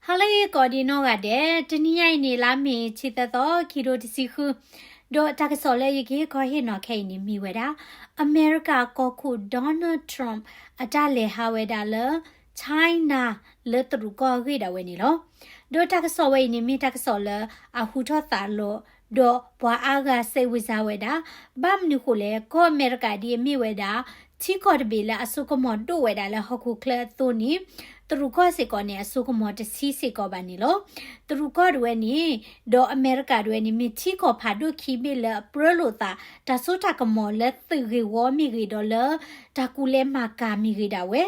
ဟါလၢအဂ့ၤကိးဒံးနီၢ်ဂၤဒဲး, တနံၤညါအံၤန့ၣ် လါမ့ၤ ဆံသၢသီ ခံထိတဆံဃု, ဒီးတၢ်ကစီၣ်လၢယကဟ့ၣ်ခီဟ့ၣ်နီၤခဲအံၤန့ၣ်မ့ၢ်ဝဲဒၣ် အမဲရကၤကီၢ်ခိၣ် Donald Trump အတၢ်လဲၤဟးဝဲဒၣ်လၢ China လၢတရူးကီၢ်အဂ့ၢ်ဒၣ်ဝဲန့ၣ်လီၤ. ဒီးတၢ်ကစီၣ်ဝဲအံၤန့ၣ် မ့ၢ်တၢ်ကစီၣ်လၢအဟူထီၣ်သးလီၤ, ဒီးပှၤအါဂၤစဲးဝံၤစါဝဲဒၣ်, ဘၣ်မနုၤဃိလဲၣ်, ကီၢ်အမဲရကၤဒ်အမ့ၢ်ဝဲဒၣ် ထံကီၢ်တဘ့ၣ်လၢအစိကမီၤဒိၣ်ဝဲဒၣ်လၢဟီၣ်ခိၣ်ချၢအသိးန့ၣ်, တရူးကီၢ်စ့ၢ်ကီးန့ၣ် အစိကမီၤတဆံစ့ၢ်ကီးဘၣ်န့ၣ်လီၤ. တရူးကီၢ်ဒၣ်ဝဲန့ၣ်, ဒီးအမဲရကၤဒၣ်ဝဲန့ၣ် မ့ၢ်ထံကီၢ်ဖးဒိၣ်ခံဘ့ၣ်လၢအပြၢလိာ်သး တၢ်စိတၢ်ကမီၤလၢသုးဂ့ၢ်ဝီမ့ၢ်ဂ့ၤဒီးလၢ တၢ်ကူၣ်လဲၤမၤကၤမ့ၢ်ဂ့ၤဒၣ်ဝဲ,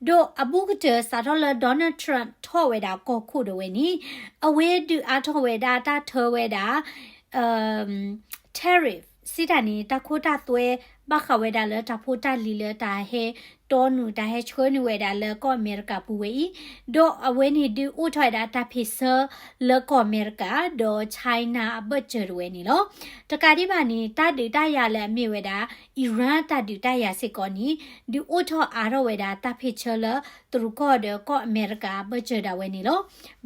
ဒီးအဘူးကတၢၢ်စးထီၣ်လၢ Donald Trump ထီၣ်ဝဲဒၣ်ကီၢ်ခိၣ်ဒၣ်ဝဲန့ၣ်, အဝဲဒုးအါထီၣ်ဝဲဒၣ်တၢ်ထၢဝဲဒၣ် tariff စံးတၢ်န့ၣ် တၢ်ခိတၢ်သွဲ ဘၣ်ဃးဝဲဒၣ်လၢတၢ်ဖိတၢ်လံၤလၢတၢ်ဟဲတီနုာ် တၢ်ဟဲဆှၢနုာ်ဝဲဒၣ်လၢကီၢ်အမဲရကၤပူၤဝဲအံၤ, ဒီးအဝဲန့ၣ်ဒုးအိၣ်ထီၣ်ဝဲဒၣ်တၢ်ဖ့ၣ်ဆၢလၢကီၢ်အမဲရကၤ ဒီး China အဘၢၣ်စၢၤဒၣ်ဝဲန့ၣ်လီၤ. တကးဒံးဘၣ်န့ၣ် တၢ်ဒုးတၢ်ယၤလၢအမ့ၢ်ဝဲဒၣ် Iran တၢ်ဒုးတၢ်ယၤစ့ၢ်ကီးန့ၣ် ဒုးအိၣ်ထီၣ်အါထီၣ်ဝဲဒၣ်တၢ်ဖ့ၣ်ဆၢလၢတရူးကီၢ်ဒီးကီၢ်အမဲရကၤအဘၢၣ်စၢၤဒၣ်ဝဲန့ၣ်လီၤ.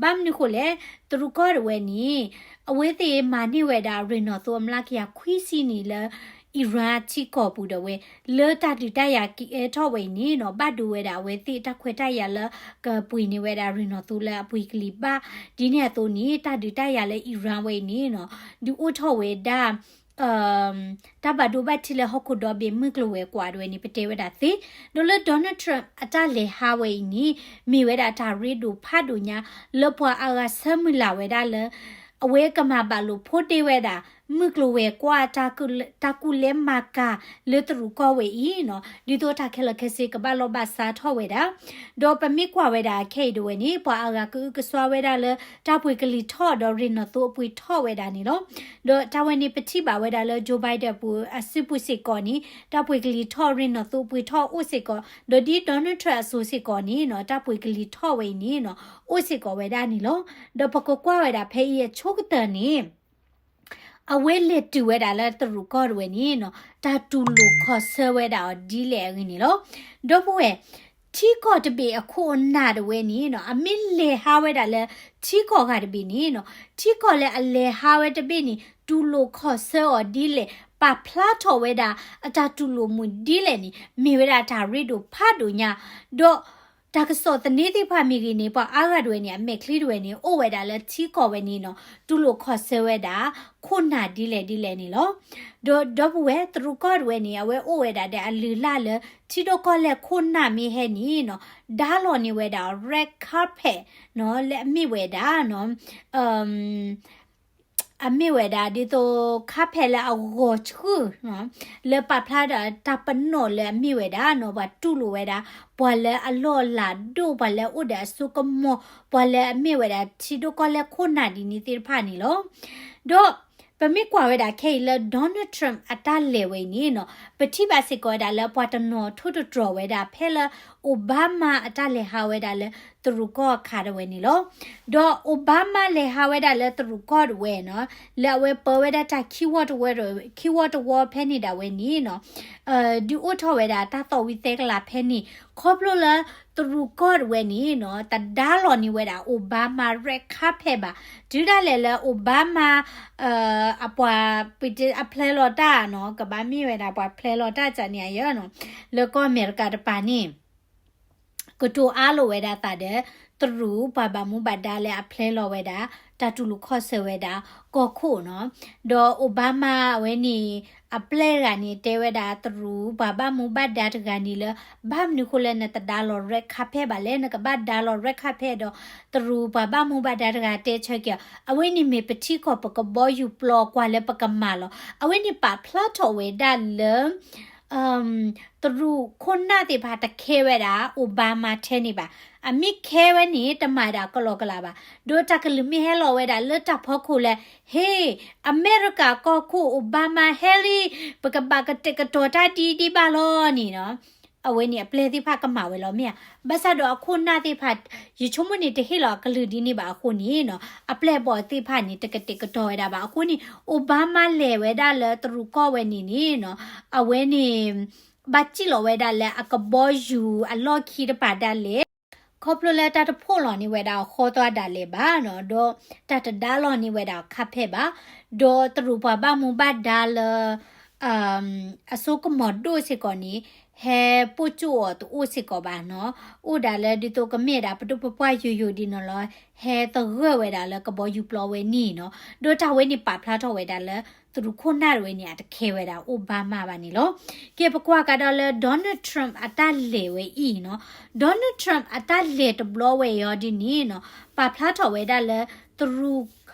ဘၣ်မနုၤဃိလဲၣ်, တရူးကီၢ်ဒၣ်ဝဲန့ၣ် အဝဲသ့ၣ်မၤန့ၢ်ဝဲဒၣ်ရ့ၣ်နီၣ်သိအမျးကယၤခွံဆံနံၣ်လၢ Iran ထံကီၢ်ပူၤဒၣ်ဝဲ, လၢတၢ်ဒုးတၢ်ယၤကဲထီၣ်ဝဲအံၤန့ၣ်နီၤ ဘၣ်ဒိဝဲဒၣ်အဝဲသ့ၣ်တၢ်ခွဲးတၢ်ယာ်လၢ ကပှ့ၤန့ၢ်ဝဲဒၣ်ရ့ၣ်နီၣ်သိလၢအပှ့ၤကလံၤဘၣ်, ဒ်န့ၣ်အသိးန့ၣ် တၢ်ဒုးတၢ်ယၤလၢ Iran ဝဲအံၤန့ၣ်နီၤ ဒုးအိၣ်ထီၣ်ဝဲဒၣ် တၢ်ဘၣ်ဒိဘၣ်ထံးလၢဟီၣ်ခိၣ်ဒီဘ့ၣ်မုၢ်ကျိၤဝဲၤကွာ်ဒၣ်ဝဲန့ၣ် ပတဲဝဲဒၣ်သ့, ဒီးလၢ Donald Trump အတၢ်လဲၤဟးဝဲအံၤန့ၣ် မ့ၢ်ဝဲဒၣ်တၢ်ရ့ဒိၣ်ဖးဒိၣ်ညါ လၢပှၤအါဂၤဆၢမုၢ်လၢ်ဝဲဒၣ်လၢ အဝဲကမၤဘၣ်လိာ်ဖိးတ့ၢ်ဝဲဒၣ် မုၢ်ကျိၤဝဲၤကွာ် တၢ်ကူၣ်လဲၤမၤကၤလၢတရူးကီၢ်ဝဲအံၤနီၤ ဒ်သိးတၢ်ခဲလၢာ်ခဲဆ့ကဘၣ်လီၢ်ဘၣ်စးထီၣ်ဝဲဒၣ်, ဒီးပမ့ၢ်ကွၢ်ဝဲဒၣ်ခဲအံၤဒၣ်ဝဲန့ၣ် ပှၤအါဂၤကအုကစွါဝဲဒၣ်လၢ တၢ်ပှ့ၤကလံၤထီၣ်ဒီးရ့ၣ်နီၣ်သိအပှ့ၤထီၣ်ဝဲဒၣ်န့ၣ်လီၤ. ဒီးတၢ်ဝဲန့ၣ်ပထံၣ်ဘၣ်ဝဲဒၣ်လၢ Joe Biden အပူၤအစုပူၤစ့ၢ်ကီးန့ၣ် တၢ်ပှ့ၤကလံၤထီၣ်ရ့ၣ်နီၣ်သိပှ့ၤထီၣ်အိၣ်စ့ၢ်ကီး, ဒီးဒ် Donald Trump အစိၤစ့ၢ်ကီးန့ၣ်နီၤ တၢ်ပှ့ၤကလံၤထီၣ်ဝဲအံၤန့ၣ်နီၤ အိၣ်စ့ၢ်ကီးဝဲဒၣ်န့ၣ်လီၤ. ဒီးပကကွၢ်ဝဲဒၣ်ဖဲအံၤအဆိကတၢၢ်န့ၣ် အဝဲလဲၤတုၤဝဲဒၣ်လၢတရူးကီၢ်ဒၣ်ဝဲန့ၣ်နီၤ တၢ်တူၢ်လိာ်ခီၣ်ဆၢဝဲဒၣ်အီၤဒ်လဲၣ်အဂ့ၢ်န့ၣ်လီၤ. ဒီပုၢ်ဝဲၢ်, ထံကီၢ်တဘ့ၣ်အခိၣ်အနၢ်ဒၣ်ဝဲန့ၣ်နီၤ အမ့ၢ်လဲၤဟးဝဲဒၣ်လၢ ထံကီၢ်ဂၤတဘ့ၣ်န့ၣ်နီၤ ထံကီၢ်လၢအလဲၤဟးဝဲတဘ့ၣ်န့ၣ် တူၢ်လိာ်ခီၣ်ဆၢအီၤဒ်လဲၣ် ပာ်ဖျါထီၣ်ဝဲဒၣ် အတၢ်တူၢ်လိာ်မုာ်ဒ်လဲၣ်န့ၣ် မ့ၢ်ဝဲဒၣ်တၢ်ရ့ဒိၣ်ဖးဒိၣ်ညါ, ဒီး တၢ်ကစီၣ်သန့သ့ၣ်တဖၣ်မ့ၢ်ဂ့ၤန့ၣ် ပှၤအါဂၤဒၣ်ဝဲန့ၣ် အမဲာ်ချံဒၣ်ဝဲန့ၣ် အိၣ်ဝဲဒၣ်လၢထံကီၢ်ဝဲန့ၣ်နီၤ တူၢ်လိာ်ခီၣ်ဆၢဝဲဒၣ် ခိၣ်နၢ်ဒ်လဲၣ်ဒ်လဲၣ်န့ၣ်လီၤ. ဒီးဒီပုၢ်ဝဲၢ် တရူးကီၢ်ဒၣ်ဝဲန့ၣ် အဝဲအိၣ်ဝဲဒၣ်ဒီးအလုၢ်အလၢ်လၢ ထံဒိၣ်ကီၢ်လဲၢ်ခိၣ်နၢ်မ့ၢ်ဟဲန့ၣ်နီၤ ဒါလီၤန့ၢ်ဝဲဒၣ် red carpet နီၤ လၢအမ့ၢ်ဝဲဒၣ်နီၤ အမ့ၢ်ဝဲဒၣ်ဒ်သိး carpet လၢအဂီၤဆှုၣ်နီၤ လၢပာ်ဖျါဒီးတၢ်ပနီၣ်လၢအမ့ၢ်ဝဲဒၣ်နီၤ ပှၤတူၢ်လိာ်ဝဲဒၣ် ပှၤလၢအလီၢ်အလၤဒိၣ် ပှၤလၢအအိၣ်ဒီးအစိကမီၤ ပှၤလၢအမ့ၢ်ဝဲဒၣ်ထံဒိၣ်ကီၢ်လဲၢ်ခိၣ်နၢ်ဒ်န့ၣ်သ့ၣ်တဖၣ်န့ၣ်လီၤ. ဒီးပမ့ၢ်ကွၢ်ဝဲဒၣ်ခဲအံၤလၢ Donald Trump အတၢ်လဲၤဝဲအံၤန့ၣ်နီၤ ပထံၣ်ဘၣ်စ့ၢ်ကီးဝဲဒၣ်လၢပှၤတနီၤထိၣ်သတြီၤဝဲဒၣ်ဖဲလၢ Obama အတၢ်လဲၤဟးဝဲဒၣ်လၢ တရူးကီၢ်အခါဒၣ်ဝဲန့ၣ်လီၤ. ဒီး Obama လဲၤဟးဝဲဒၣ်လၢတရူးကီၢ်ဒၣ်ဝဲနီၤ လၢအဝဲပၢဝဲဒၣ်တၢ်ခံဝီတဝီဒီး ခံဝီတဝီဖဲန့ၣ်ဒၣ်ဝဲန့ၣ်နီၤ ဒုးအိၣ်ထီၣ်ဝဲဒၣ်တၢ်သီၣ်ဝံၤသဲကလးဖဲန့ၣ် ခီဖျိလၢ တရူးကီၢ်ဒၣ်ဝဲန့ၣ်နီၤ တဒါလီၤန့ၢ်ဝဲဒၣ် Obama red carpet ဘၣ်. တုၤဒၣ်လဲာ်လၢ Obama အပှၤ အပျဲၢ်လီၤတၢ်နီၤ ကဘၣ်မ့ၢ်ဝဲဒၣ်ပှၤပျဲၢ်လီၤတၢ်ကန့ၣ်အယၢနီၤ လၢကီၢ်အမဲရကၤတပၤန့ၣ် ကတိၤအါလိာ်ဝဲဒၣ်သးဒီး တရူးပှၤဘၣ်မူဘၣ်ဒါလၢအပျဲၢ်လီၤဝဲဒၣ် တၢ်တူၢ်လိာ်ခီၣ်ဆၢဝဲဒၣ် ကီၢ်ခိၣ်နီၤ. ဒီး Obama အဝဲန့ၣ် အပျဲၢ်တဂၤန့ၣ် တဲဝဲဒၣ် တရူးပှၤဘၣ်မူဘၣ်ဒါတဂၤန့ၣ်လၢ ဘၣ်မနုၤဃိလၢနတဒါလီၤ red carpet ဘၣ်လဲၣ် နကဘၣ်ဒါလီၤ red carpet ဒီး တရူးပှၤဘၣ်မူဘၣ်ဒါတဂၤတဲဆၢက့ၤအီၤ အဝဲန့ၣ်မ့ၢ်ပထံကီၢ်ပကဘီယူၤပျီကွၢ်လၢ ပကမၤလီၤ. အဝဲန့ၣ်ပာ်ဖျါထီၣ်ဝဲဒၣ်လၢ တရူးခိၣ်နၢ်သ့ၣ်တဖၣ်တခဲဝဲဒၣ် Obama ထဲန့ၣ်ဘၣ်. အမ့ၢ်ခဲဝဲန့ၣ် တမၤဒၣ်ကလီကလီဘၣ်. ဒီးတၢ်ကလုၢ်မ့ၢ်ဟဲလီၤဝဲဒၣ်လၢတၢ်ဖီခိၣ်လၢ ဟ့ၣ် အမဲရကၤကီၢ်ခိၣ် Obama ဟဲလံ ပကဘၣ်ကတဲာ်ကတီၤတၢ်ဒ်ဒ်ဘၣ်လီၤန့ၣ်နီၤ အဝဲန့ၣ်အပျဲၢ်သ့ၣ်တဖၣ်ကမၤဝဲလီၤမ့ၢ်ဧါ. ဘၣ်ဆၣ်ဒီးအခိၣ်နၢ်သ့ၣ်တဖၣ် ယဆိကမိၣ်န့ၣ်တဟ့ၣ်လီၤအကလုၢ်ဒ်န့ၣ်ဘၣ်အဃိန့ၣ်နီၤ အပျဲၢ်အဘီၣ်သ့ၣ်တဖၣ်န့ၣ် တကတဲာ်ကတီၤဝဲဒၣ်ဘၣ်အဃိန့ၣ် Obama လဲၤဝဲဒၣ်လၢတရူးကီၢ်ဝဲန့ၣ်န့ၣ်နီၤ အဝဲန့ၣ် ဘၣ်စံၣ်လီၤဝဲဒၣ်လၢအကဘီယူၤအလီၢ်ခံတပၤဒၣ်လဲာ် ခီဖျိလၢတၢ်တဖှိၣ်လီၤန့ၢ်ဝဲဒၣ်ဃီသွါဒၣ်လဲာ်ဘၣ်နီၤ, ဒီးတၢ်တဒါလီၤန့ၢ်ဝဲဒၣ်ခါဖဲဘၣ်, ဒီးတရူးပှၤဘၣ်မူဘၣ်ဒါလၢ အစိကမီၤဒိၣ်စ့ၢ်ကီးန့ၣ် ဟဲပိာ်ကၠိအီၤတအိၣ်စ့ၢ်ကီးဘၣ်နီၤ, အိၣ်ဒၣ်လၢဒ်သိးကမ့ၢ်ဒၣ်ပဒိၣ်ပပှၢ်ယိာ်ယိာ်ဒ်န့ၣ်လီၤ, ဟဲသဂၢၢ်ဝဲဒၣ်လၢကဘီယူၤပျီဝဲန့ၣ်နီၤ, ဒီးတၢ်ဝဲန့ၣ်ပာ်ဖျါထီၣ်ဝဲဒၣ်လၢ တရူးခိၣ်နၢ်တဝဲန့ၣ် အတခဲဝဲဒၣ်အိၣ်ဘၣ်မးဘၣ်န့ၣ်လီၤ. ကဲပကွၢ်ကဒီးလၢ Donald Trump အတၢ်လဲၤဝဲအံၤနီၤ, Donald Trump အတၢ်လဲၤတဘျီဝဲအံၤဒ်န့ၣ်နီၤ, ပာ်ဖျါထီၣ်ဝဲဒၣ်လၢ တရူး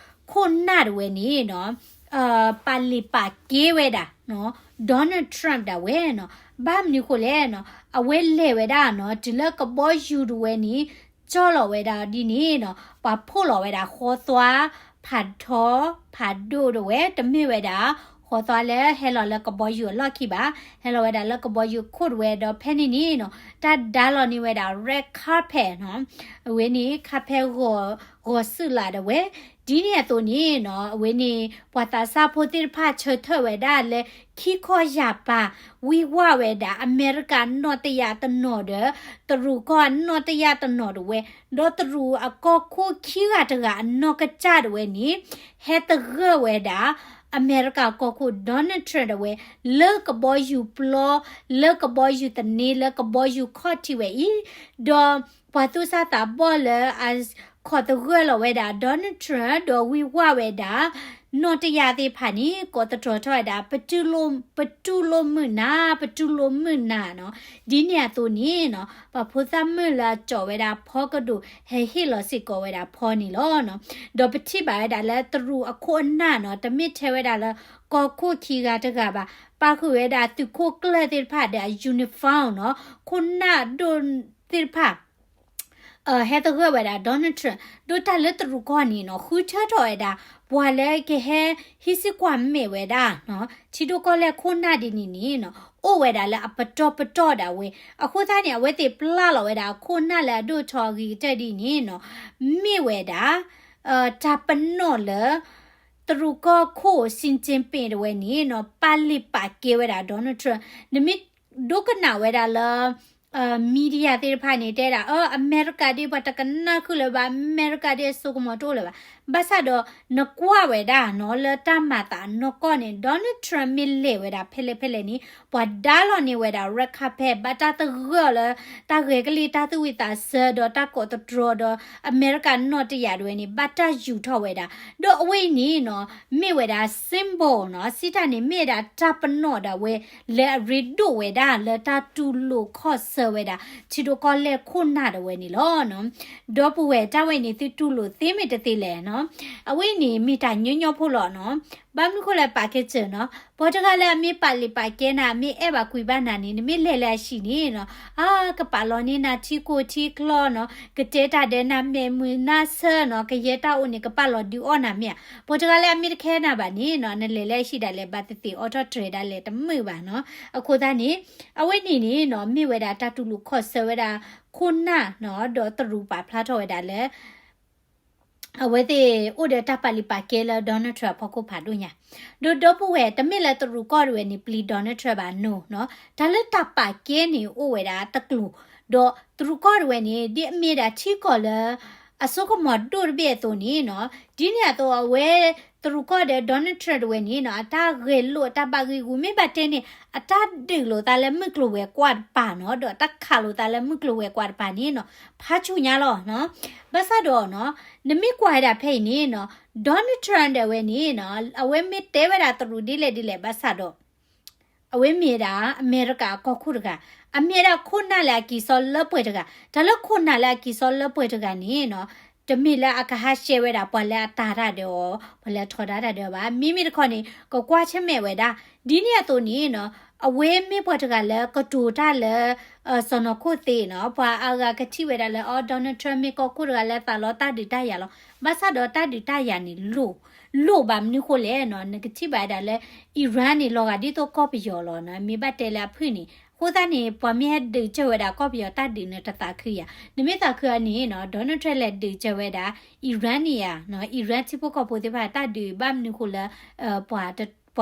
ခိၣ်နၢ်တဝဲန့ၣ်နီၤ ပာ်လုၢ်ပာ်ကဲဝဲဒၣ် Donald Trump ဒၣ်ဝဲနီၤ, ဘၣ်မနုၤဃိလဲၣ်နီၤ, အဝဲလဲၤဝဲဒၣ်နီၤ တုၤလၢကဘီယူၤတဝဲန့ၣ် ကၠီလီၤဝဲဒၣ်ဒ်န့ၣ်နီၤ, ပှၤဖှိၣ်လီၤဝဲဒၣ်ဃီသွါ ဖးထီ ဖးဒိၣ်တဝဲ တမ့ၢ်ဝဲဒၣ် ဃီသွါလၢဟဲလီၤလၢကဘီယူၤအလီၢ်ခံဘၣ်, ဟဲလီၤဝဲဒၣ်လၢကဘီယူၤခိၣ်တဝဲ ဒီးဖဲန့ၣ်န့ၣ်နီၤ တၢ်ဒါလီၤန့ၢ်ဝဲဒၣ် red carpet နီၤ, အဝဲန့ၣ် ခါဖဲ ဂီၤစုာ်လးဒၣ်ဝဲ, ဒ်န့ၣ်အသိးန့ၣ်နီၤ အဝဲန့ၣ် ပှၤသးစၢ်ဖိသ့ၣ်တဖၣ်ဆၢထၢၣ်ဝဲဒၣ်လၢ ခံခီယာ်ပၤ ဝံဝၢ်ဝဲဒၣ် အမဲရကၤနီၣ်တယၢ်တနီၤဒီး တရူးကီၢ်နီၣ်တယၢ်တနီၤတဝဲ, ဒီးတရူးအကီၢ်ခိၣ်ခံဂၤတဂၤအနီၢ်ကစၢ်တဝဲန့ၣ် ဟဲသဂၢၢ်ဝဲဒၣ် အမဲရကၤကီၢ်ခိၣ် Donald Trump တဝဲ လၢကဘီယူၤပျီ လၢကဘီယူၤသန့ လၢကဘီယူၤခီၣ်ထံးဝဲအံၤ, ဒီးပှၤသူၣ်စၢ်သးဘီၣ်လၢအ ခိးသဂၢၢ်လီၤဝဲဒၣ် Donald Trump ဒီးဝံဝၢ်ဝဲဒၣ် နီၣ်တယၢ်သ့ၣ်တဖၣ်န့ၣ် ကိးသတြီၤထီၣ်ဝဲဒၣ် ပတူၢ်လိာ် ပတူၢ်လိာ်မုာ်နၤ ပတူၢ်လိာ်မုာ်နၤနီၤ, ဒ်န့ၣ်အသိးန့ၣ်နီၤ ပှၤဖိသၣ်မုၣ်လၢအကၠီၤဝဲဒၣ်ဖီကဒိၣ် ဟဲဟ့ၣ်လီၤစ့ၢ်ကီးဝဲဒၣ်ဖီန့ၣ်လီၤနီၤ, ဒီးပထံၣ်ဘၣ်ဝဲဒၣ်လၢတရူးအခိၣ်အနၢ်နီၤ တမ့ၢ်ထဲဝဲဒၣ်လၢ ကီၢ်ခိၣ်ခံဂၤတဂၤဘၣ်, ပာ်ဃုာ်ဝဲဒၣ်သုးခိၣ်ကျၢၢ်သ့ၣ်တဖၣ်ဒီးအ uniform နီၤ, ခိၣ်နၢ်ဒိၣ်သ့ၣ်တဖၣ် ဟဲသဂၢၢ်ဝဲဒၣ် Donald Trump ဒီးတၢ်လၢတရူးကီၢ်န့ၣ်နီၤ ဃုထၢထီၣ်ဝဲဒၣ် ပှၤလၢကဟဲဟံးစ့ၢ်ကွၢ်မဲာ်ဝဲဒၣ်နီၤ ထံဒိၣ်ကီၢ်လဲၢ်ခိၣ်နၢ်ဒ်န့ၣ်န့ၣ်နီၤ အိၣ်ဝဲဒၣ်လၢအပတီၢ်ပတီၢ်ဒၣ်ဝဲ, အဃိသတးန့ၣ် အဝဲသ့ၣ်ပျၢ်လီၤဝဲဒၣ်အခိၣ်နၢ်လၢအဒိၣ်ထီၣ်အဂ့ၤကတၢၢ်ဒ်န့ၣ်နီၤ မ့ၢ်ဝဲဒၣ် တၢ်ပနီၣ်လၢ တရူးကီၢ်ခိၣ် Xi Jinping တဝဲန့ၣ်နီၤ ပာ်လုၢ်ပာ်ကဲဝဲဒၣ် Donald Trump နမ့ၢ်ဒိကနၣ်ဝဲဒၣ်လၢ media သ့ၣ်တဖၣ်န့ၣ် တဲဒၣ် အ အမဲရကၤဒ်ပှၤတကနၣ်ဃုာ်လၢၤဘၣ်, အမဲရကၤဒ်အစိကမီၤတအိၣ်လၢၤဘၣ်. ဘၣ်ဆၣ်ဒီး နကွၢ်ဝဲဒၣ်နီၤ လၢတၢ်မၤသးအနီၢ်ကီၢ်န့ၣ် Donald Trump မ့ၢ်လဲၤဝဲဒၣ်ဖဲလဲၣ်ဖဲလဲၣ်န့ၣ် ပှၤဒါလီၤန့ၢ်ဝဲဒၣ် red carpet ဘၣ်တၢ်သဂၢၢ်အီၤလၢ တၢ်ဂဲၤကလံၣ် တၢ်သူၣ်ဝံၣ်သးဆၢ ဒီးတၢ်ကိးသတြီၤဒီး အမဲရကၤနီၣ်တယၢ်တဝဲန့ၣ် ဘၣ်တၢ်ယူၤထီၣ်ဝဲဒၣ် ဒီးအဝဲအံၤန့ၣ်နီၤ မ့ၢ်ဝဲဒၣ် symbol နီၤ စံးတၢ်န့ၣ် မ့ၢ်ဝဲဒၣ်တၢ်ပနီၣ်ဒၣ်ဝဲ လၢအရ့ဒိၣ်ဝဲဒၣ်လၢတၢ်တူၢ်လိာ်ခီၣ်ဆၢဝဲဒၣ် ထံဒိၣ်ကီၢ်လဲၢ်ခိၣ်နၢ်ဒၣ်ဝဲန့ၣ်လီၤ. ဒီပုၢ်ဝဲၢ် တၢ်ဝဲန့ၣ် သုတူၢ်လိာ်သ့မ့ၢ်တသ့လဲၣ်နီၤ. အဝဲအံၤန့ၣ် မ့ၢ်တၢ်ညီညီဖိလီၤနီၤ. ဘၣ်မနုၤဃိလၢပာ်ကဲစၢၤနီၤ ပှၤတဂၤလၢအမ့ၢ်ပာ်လုၢ်ပာ်ကဲနၤ အမ့ၢ်အဲၣ်ဘၣ်ကွံာ်ဘၣ်နၤန့ၣ် နမ့ၢ်လဲၤလၢအဟံၣ်န့ၣ်နီၤ အါ ကပာ်လီၤန့ၢ်နၤထံကိၢ်ထံကျီနီၤ ကတဲတၢ်ဒီးနၤမဲာ်မုာ်နါဆၢနီၤ ကယဲၢ်တၢ်အိၣ်န့ၣ် ကပာ်လီၤဒုးအီၣ်နၤမ့ၢ်ဧါ. ပှၤတဂၤလၢအမ့ၢ်တခဲနၤဘၣ်န့ၣ်နီၤ နလဲၤလၢအဟံၣ်ဒၣ်လဲာ် ဘၣ်သ့ၣ်သ့ၣ်အီထီၣ်တြဲၤဒၣ်လဲာ်တမုာ်ဘၣ်နီၤ. အဃိသတးန့ၣ် အဝဲန့ၣ်န့ၣ်နီၤ မ့ၢ်ဝဲဒၣ်တၢ်တူၢ်လိာ်ခီၣ်ဆၢဝဲဒၣ် ခိၣ်နၢ်နီၤ ဒီးတရူးပာ်ဖျါထီၣ်ဝဲဒၣ်လၢ အဝဲသ့ၣ်အိၣ်ဒီးတၢ်ပာ်လုၢ်ပာ်ကဲလၢ Donald Trump အဖီခိၣ်ဖးဒိၣ်ညါ. ဒီးဒီပုၢ်ဝဲၢ် တမ့ၢ်လၢတရူးကီၢ်တဝဲန့ၣ် ပျံၤ Donald Trump ဘၣ်နီၤနီၤ. တၢ်လၢတၢ်ပာ်ကဲန့ၣ်အိၣ်ဝဲဒၣ်တကျိၤ, ဒီးတရူးကီၢ်တဝဲန့ၣ် ဒ်အမ့ၢ်ဒၣ်ထံကီၢ်လၢ အစိကမီၤဒိၣ်တဘ့ၣ်အသိးန့ၣ်နီၤ, ဒ်န့ၣ်အသိးအဝဲ တရူးကီၢ်ဒီး Donald Trump တဝဲန့ၣ်နီၤ အတၢ်ဂဲၤလိာ်အတၢ်ဘၣ်ဂံာ်ဂူာ် မ့ၢ်ဘၣ်တဲန့ၣ် အတၢ်ဒုးလိာ်သးလၢမုၢ်ကျိၤဝဲၤကွာ်တပၤနီၤ, ဒီးတၢ်ခးလိာ်သးလၢမုၢ်ကျိၤဝဲၤကွာ်တပၤန့ၣ်နီၤ ဖးဆူၣ်ညါလီၤနီၤ. ဘၣ်ဆၣ်ဒီးနီၤ နမ့ၢ်ကွၢ်ဝဲဒၣ်ဖဲအံၤန့ၣ်နီၤ Donald Trump ဒၣ်ဝဲန့ၣ်နီၤ အဝဲမ့ၢ်တဲဝဲဒၣ်တရူးဒ်လဲၣ်ဒ်လဲၣ်ဘၣ်ဆၣ်ဒီး အဝဲမ့ၢ်ဒၣ်အမဲရကၤအကီၢ်ခိၣ်တဂၤ, အမ့ၢ်ဒၣ်ခိၣ်နၢ်လၢအကံၢ်စီလၢပှဲၤတဂၤ, တၢ်လၢခိၣ်နၢ်လၢအကံၢ်စီလၢပှဲၤတဂၤန့ၣ်နီၤ တမ့ၢ်လၢအကဟးရှဲဝဲဒၣ်ပှၤလၢအတၤတၢ်ဒီးအီၤ, ပှၤလၢအထီဒါတၢ်ဒီးအီၤဘၣ်. မ့မ့ၢ်တခီန့ၣ် ကကွၢ်ဆၢၣ်မဲာ်ဝဲဒၣ်. ဒ်န့ၣ်အသိးန့ၣ်နီၤ အဝဲမ့ၢ်ပှၤတဂၤလၢကတိၤတၢ်လၢ စီၢ်နီၤခိၣ်သ့းနီၤ, ပှၤအါဂၤကထံၣ်ဝဲဒၣ်လၢ အီ Donald Trump မ့ၢ်ကီၢ်ခိၣ်တဂၤလၢသးလီတၢ်ဒုးတၢ်ယၤလီၤ. ဘၣ်ဆၣ်ဒီးတၢ်ဒုးတၢ်ယၤန့ၣ် လိၣ်ဘၣ်မနုၤဃိလဲၣ်နီၤ, နကထံၣ်ဘၣ်ဝဲဒၣ်လၢ Iran န့ၣ် လီၤဂာ်ဒ်သိးကီၢ်ပယီၤလီၤနီၤ, မ့ၢ်ဘၣ်တဲလၢအဖုၣ်န့ၣ်. အဃိသတးန့ၣ် ပှၤမ့ၢ်ဟဲဒုးစၢၤဝဲဒၣ်ကီၢ်ပယီၤတၢ်ဒုးန့ၣ် တသးခုဧါ. နမ့ၢ်သးခုဧါန့ၣ်နီၤ Donald Trump လဲၤဒုးစၢၤဝဲဒၣ် Iran န့ၣ်ဧါ, Iran ထံဖိကီၢ်ဖိသ့ၣ်တဖၣ်တၢ်ဒုးဘၣ်မနုၤဃိလၢ ပှ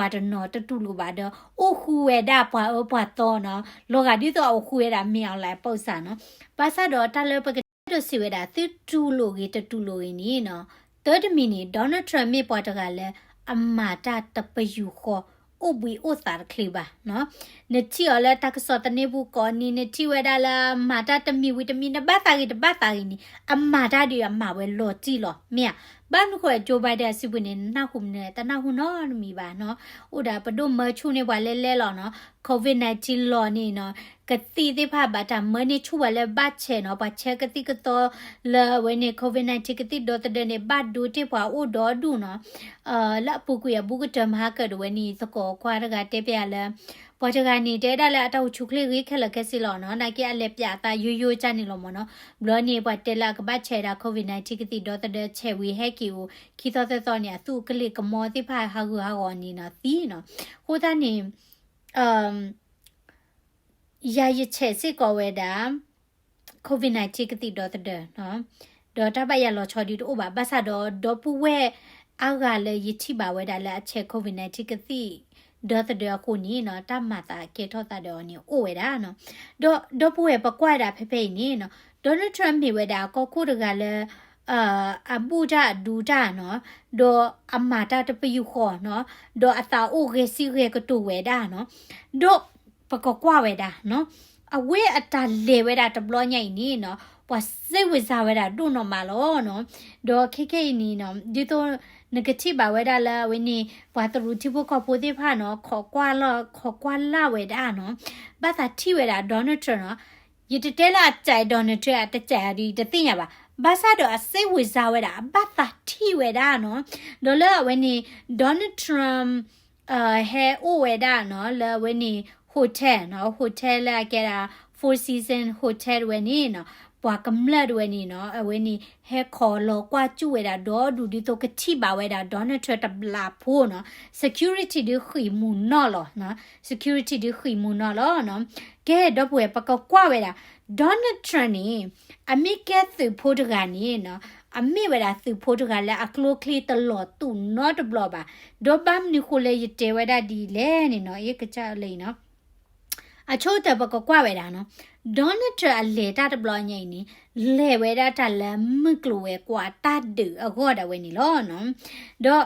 ၤတနီၤတတူၢ်လိာ်ဘၣ်ဒီး အိၣ်ဃူဝဲဒၣ်ပှၤအၢပှၤသီနီၤ, လီၤဂာ်ဒ်သိးအအိၣ်ဃူဝဲဒၣ် မင်းအောင်လှိုင် အပုၢ်စၢ်နီၤ. ဘၣ်ဆၣ်ဒီးတၢ်လၢပက ဒိၣ်စံးဝဲဒၣ် သုတူၢ်လိာ်ဂ့ၤတတူၢ်လိာ်ဂ့ၤန့ၣ်နီၤ, တၢ်တမံၤန့ၣ် Donald Trump မ့ၢ်ပှၤတဂၤလၢ အမၤတၢ်တပယူာ်ဃီ အိၣ်ဘှံးအိၣ်သးတချ့ဘၣ်နီၤ. နထံၣ်အီၤလၢတၢ်ကစီၣ်သန့ပူၤကိးနံၤ နထံၣ်ဝဲဒၣ်လၢ မၤတၢ်တမံၤဝံၤတမံၤ နဘၣ်သးဂ့ၤတဘၣ်သးဂ့ၤန့ၣ် အမၤတၢ်ဒုးအမၤဝဲလီၤတံၢ်လီၤ မ့ၢ်ဧါ. ဘၣ်မနုၤဃိ Joe Biden အစုပူၤန့ၣ် နနၢ်ဟူမနုၤလဲၣ်, တနၢ်ဟူနီတမံၤဘၣ်နီၤ. အိၣ်ဒၣ်ပဒိၣ်မၢဆူၣ်န့ၢ်ပှၤလဲလဲလီၤနီၤ. COVID nineteen လီၤန့ၣ်နီၤ ကသံၣ်သ့ၣ်တဖၣ်ဘၣ်တၢ်မၢန့ၢ်ဆူၣ်ပှၤလၢဘၣ်ဆဲးနီၤ, ပှၤဆဲးကသံၣ်ကသီလၢအဝဲန့ၣ် COVID nineteen ကသံၣ်ဒီသဒၢန့ၣ် ဘၣ်ဒိတ့ၢ်ပှၤအိၣ်ဒီဒူၣ်နီၤ. လၢအပူၤကွံာ်အဘူးကတၢၢ်မၤဟါကၢၣ်ဒၣ်ဝဲန့ၣ် သကိးကွၢ်တဂၤတဲပျးလၢ ပှၤတဂၤန့ၣ် တဲဒၣ်လၢအတၢ်အိၣ်ဆူၣ်ချ့ဂ့ၤခဲလၢာ်ခဲဆ့လီၤနီၤ, နာ်က့အလဲၤပျးအသးယိယိကၢ်န့ၣ်လီၤမ့ၢ်နီၤ. ဘျီန့ၣ် ပှၤတဲလၢအကဘၣ်ဆဲးဒၣ် COVID nineteen ကသံၣ်ဒီသဒၢဆဲးဝံၤဟဲက့ၤအိၣ် ခံသီသၢသီန့ၣ် အသူၣ်ကလ့ၢ်ကမီသ့ၣ်တဖၣ်ဟးဂူာ်ဟးဂီၤန့ၣ်နီၤ သံနီၤ. အဃိသတးန့ၣ် ယၤယဆဲးစ့ၢ်ကီးဝဲဒၣ် COVID nineteen ကသံၣ်ဒီသဒၢနီၤ, ဒီးတၢ်ဘၣ်ယၤလီၤဆီဒုးတအိၣ်ဘၣ်. ဘၣ်ဆၣ်ဒီး ဒီပုၢ်ဝဲၢ်အါဂၤလၢယထံၣ်ဘၣ်ဝဲဒၣ်လၢအဆဲး COVID nineteen ကသံၣ်ဒီသဒၢအဃိန့ၣ်နီၤ တၢ်မၤသးကဲထီၣ်သးဒီးအီၤန့ၣ်အိၣ်ဝဲဒၣ်နီၤ. ဒီးဒီပုၢ်ဝဲၢ်ပကွၢ်ဝဲဒၣ်ဖဲဖဲအံၤန့ၣ်နီၤ Donald Trump မ့ၢ်ဝဲဒၣ်ကီၢ်ခိၣ်တဂၤလၢ အဘူၣ်တၢ်အဒူတၢ်နီၤ, ဒီးအမၤတၢ်တပယူာ်ဃီနီၤ, ဒီးအသးအိၣ်ဂဲၤစံၣ်ဂဲၤကတိၤဝဲဒၣ်နီၤ, ဒီးပကကွၢ်ဝဲဒၣ်နီၤ, အဝဲအတၢ်လဲၤဝဲဒၣ်တဘျီညါအံၤန့ၣ်နီၤ ပှၤစ့ဝံၤစါဝဲဒၣ်ဒိၣ်နီၢ်မးလီၤနီၤ. ဒီးခဲခဲအံၤန့ၣ်နီၤ ဒ်သိးနကထံၣ်ဘၣ်ဝဲဒၣ်လၢအဝဲန့ၣ် ပှၤသရူးထံဖိကီၢ်ဖိသ့ၣ်တဖၣ်နီၤ ခိးကွၢ်လၢ ခိးကွၢ်လၢ်ဝဲဒၣ်နီၤ, ဘၣ်သးထံၣ်ဝဲဒၣ် Donald Trump နီၤ. ယတတဲလၢအစဲး Donald Trump အတစဲးအီၤဒီး ယတသ့ၣ်ညါဘၣ်. ဘၣ်ဆၣ်ဒီးအစ့ဝံၤစါဝဲဒၣ် အဘၣ်သးထံၣ်ဝဲဒၣ်နီၤ. ဒီးလၢအဝဲန့ၣ် Donald Trump ဟဲအိၣ်ဝဲဒၣ်နီၤ လၢအဝဲန့ၣ် hotel နီၤ, hotel လၢအကဲဒၣ် Four Seasons Hotel တဝဲန့ၣ်နီၤ, ပှၤကမျၢၢ်တဝဲန့ၣ်နီၤ အဝဲန့ၣ် ဟဲခိးလီၤကွၢ်စူၣ်ဝဲဒၣ်ဒီဒူၣ်ဒ်သိးကထံၣ်ဘၣ်ဝဲဒၣ် Donald Trump တဘျးဖိနီၤ, security ဒုးဃံးမူၤနီၢ်လီၤနီၤ, security ဒုးဃံးမူၤနီၢ်လီၤနီၤ. ကဲ ဒီပုၢ်ဝဲၢ် ပကကွၢ်ဝဲဒၣ် Donald Trump န့ၣ် အမ့ၢ်ကဲသုးဖိတဂၤန့ၣ်နီၤ, အမ့ၢ်ဝဲဒၣ်သုးဖိတဂၤလၢအကျိချံတလီၤတူာ်နီတဘျီဘၣ်. ဒီးဘၣ်မနုၤဃိလၢယတဲဝဲဒၣ်ဒ်လဲၣ်န့ၣ်နီၤ, အ့ ကစၢ်လၢအံၤနီၤ အဆိကတၢၢ်ပကကွၢ်ဝဲဒၣ်နီၤ, Donald Trump အလဲၤတၢ်တဘျီညါအံၤန့ၣ် လဲၤဝဲဒၣ်တၢ်လၢမုၢ်ကျိၤဝဲၤကွာ်တၢ်ဒုးအဂီၢ်ဒၣ်ဝဲန့ၣ်လီၤနီၤ. ဒီး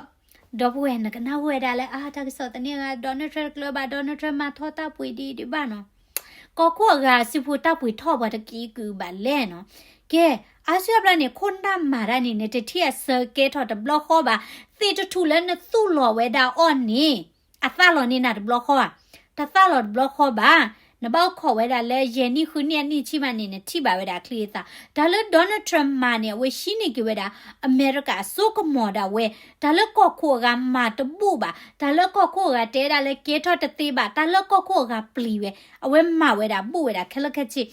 ဒီပုၢ်ဝဲၢ် နကနၣ်ဟူဝဲဒၣ်လၢ အါ တၢ်ကစီၣ်သန့အဂၤ Donald Trump တကျၢၤဘၣ်, Donald Trump မၤထီၣ်တၢ်ပှ့ၤဒံးဒံးဘၣ်နီၤ. ကီၢ်ခိၣ်အဂၤစုဖိတၢ်ပှ့ၤထီၣ်ပှၤတက့ၤကုာ်ဘၣ်လဲၣ်နီၤ. ကဲ အါစုအါဘျီန့ၣ် ခိၣ်နၢ်မၤတၢ်န့ၣ် နတထံၣ်အဆၢကဲထီၣ်တဘျီဃီဘၣ်, သ့ၣ်တထူၣ်လၢနသူၣ်လီၤဝဲဒၣ်အီၤန့ၣ် အသၣ်လီၤန့ၢ်နၤတဘျီဃီဧါ, တသၣ်လီၤတဘျီဃီဘၣ်. နဘၣ်အိၣ်ခိးဝဲဒၣ်လၢယဲၢ်နံၣ်ဃုနံၣ်အနံၣ်ဆံးမးန့ၣ် နထံၣ်ဘၣ်ဝဲဒၣ်အချံအသၣ်. တၢ်လၢ Donald Trump မၤန့ၣ် အဝဲဟံးန့ၢ်က့ၤဝဲဒၣ် အမဲရကၤအစိကမီၤဒၣ်ဝဲ, တၢ်လၢကီၢ်ခိၣ်အဂၤမၤတဘူၣ်ဘၣ်, တၢ်လၢကီၢ်ခိၣ်အဂၤတဲဒၣ်လၢကဲထီၣ်တသ့ဘၣ်, တၢ်လၢကီၢ်ခိၣ်အဂၤပျံၤဝဲ, အဝဲမၤဝဲဒၣ်ဘူၣ်ဝဲဒၣ်ခဲလၢာ်ခဲဆ့. ဒီး